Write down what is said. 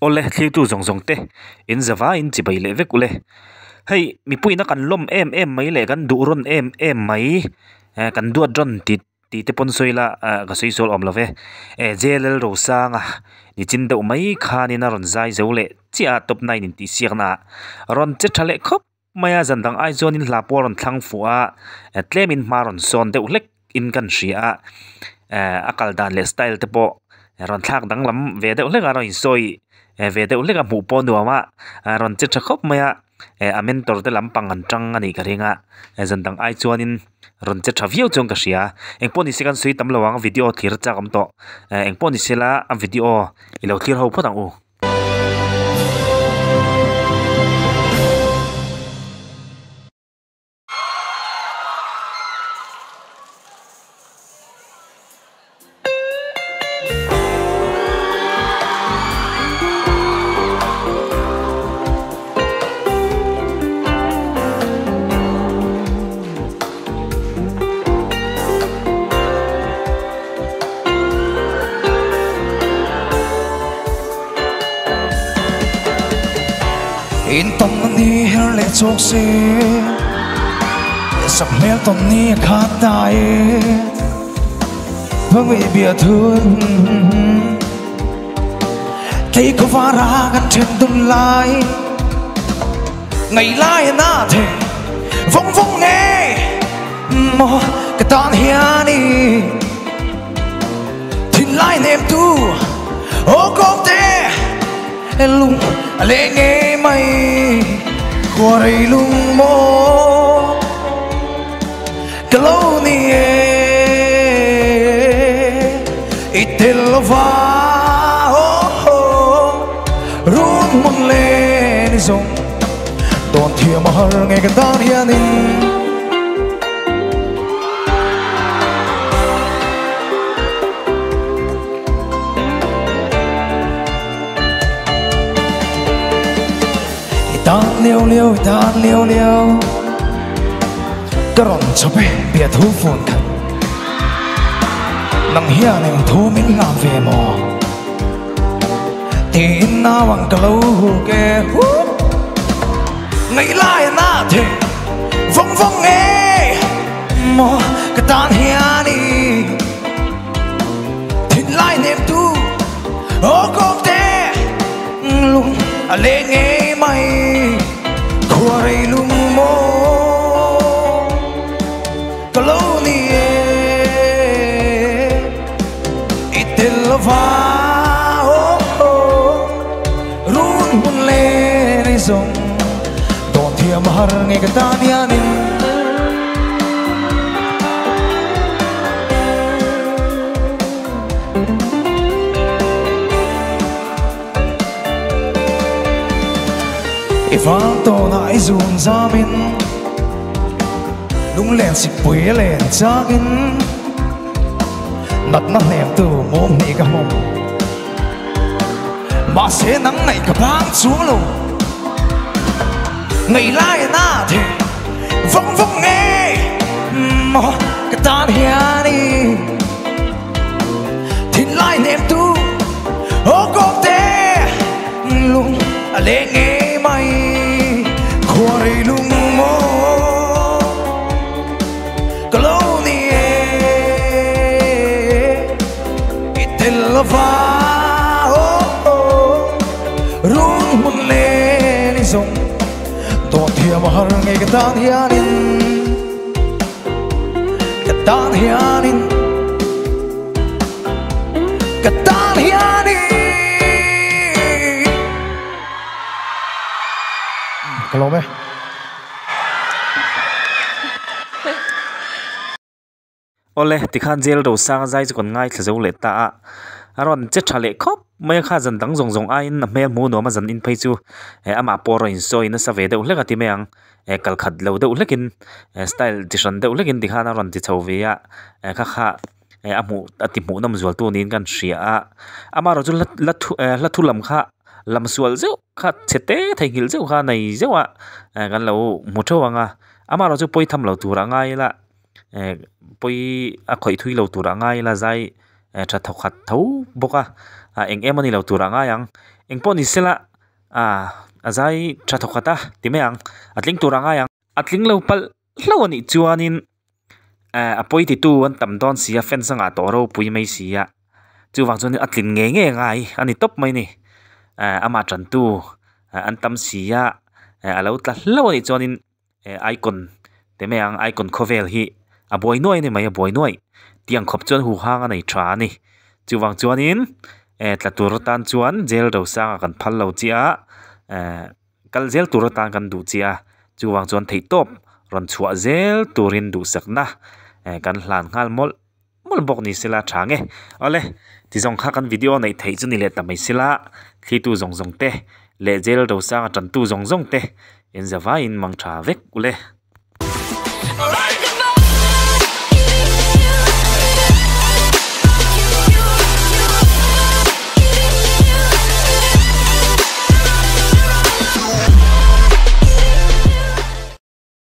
Awle, thlirtu zawng zawng te, in zavaiin chibai leh vek ule. Hei, mipuiina kan lawm em em mai leh kan duh rawn em em mai, kan duat rawn ti tih te pawn sawi ila ka sawi sual awm lo ve. JLL Rosanga nichin deuh mai khanin a rawn zai zo leh chiah a, top nine intihsiakna ah rawn che tha leh khawp mai a, zan dang ai chuanin hla pawh a rawn thlang fuh a, tlemin hma rawn sawn deuh hlek in kan hria a, a kal dan leh style te pawh rawn thlak danglam ve deuh hlek a, rawn insawi ve deuh hlek a hmuh pawh a nuam a, rawn che tha khawp mai a, a mentor te lampang an tang a nih ka ring a, zan dang ai chuanin rawn che tha viau chuan ka hria, engpawh ni se kan sawi tam lo ang video thlir chak awm tawh, engpawh ni se la a video i lo thlir ho phawt ang u. In tawn na ni her leh chawk se Sak hmel tawn ni a khat ta e Vâng vị bia thương Thấy có va ra gần trên tương lai Ngày lai na thể Vong vong nghe Mò cái tan hian i Thìn lai nem tu Ô con te Lung lệ nghe mây Qua đây lung mô Cái lâu ni Ít tên lo va Run mun lên dòng Đòn thiềm mà hờ nghe cái tan hian in Tan liêu liêu tan liêu liêu Cái ròn cho bé bịa thú phồn khẩn Nang hian em thú mình làm về mò Tin na bằng cái lâu kê hú Ngày lại na thế Vong vong nghe Mò cái tan hian đi Thịt lại nếm tu Ô con te Lung lệ nghe mày Khua rây lung mô Cái lâu ni Ít tên lo va Run mun lên dòng Đòn thiềm har nghe cái tan hian in Ifan to na izun zamin Lung len sik pui len chagin Nat na hnem tu mum ni ka mum Mà sẽ nắng ngày ka bang xuống lo Ngày lai na thế Vong vong nghe Mò cái tan hian i Thìn lai nem tu Ô con te Lung lệ nghe mây Khua rây lung mô Cái lâu ni Ít tên lo va Run mun lên dòng Đòn thiềm har nghe cái tan hian in Cái tan hian in Cái tan hian in Cái lâu mẹ. Awle, tikhan JL Rosanga zai chu kan ngaithla zo leh ta a, a rawn che tha leh khawp mai a kha zan dang zawng zawng aiin a hmel hmuh nuam a zan in phei chu eh amah pawh a rawn insawi nasa ve deuh hlek a ti mai ang, eh kal khat lo deuh hlekin eh style chi hran deuh hlekin tikhan a rawn ti chho ve a, eh kha kha eh a hmuh a ti hmuh nawm zual tu niin kan hria a, amaherawh chu hla hla thu eh hla thu lam kha lam sual zeuh kha chhe te theihnghilh zeuh kha nei zeuh a eh kan lo hmu theuh ang a, amaherawh chu pawi tham lo tur a ngai ila eh pawi a khawih thui lo tur a ngai ila zai eh tha thawkhat tho bawk a ah eng em a ni lo tur ah ngai ang engpawh ni sela ah a zai tha thawk khat a ti mai ang a tling tur ah ngai ang a tling lo palh hlauh a nih chuanin eh a pawi titu an tam dawn si a fans a ngah tawh ropui mai si a chuvang chuan a tlin ngei ngei a ngai a ni tawp mai a ni eh amah tantu an tam si a eh a lo tla hlauh a nih chuanin eh icon ti mai ang icon khawvel hi a buai nuai a ni mai a buai nuai tiang khawp chuan huhang a nei tha a ni chuvang chuanin eh tla tur atan chuan jail rosanga kan phal lo chiah a eh kal zel tur atan kan duh chiah a chuvang chuan theihtawp rawn chhuah zel turin duhsakna eh kan hlan nghal mawlh mawlh bawk ni sela tha nge awle ti zawng kha kan video neih theih chu ni leh ta mai sela thlitu zawng zawng te leh jail rosanga tantu zawng zawng te in zavaiin mang tha vek ule.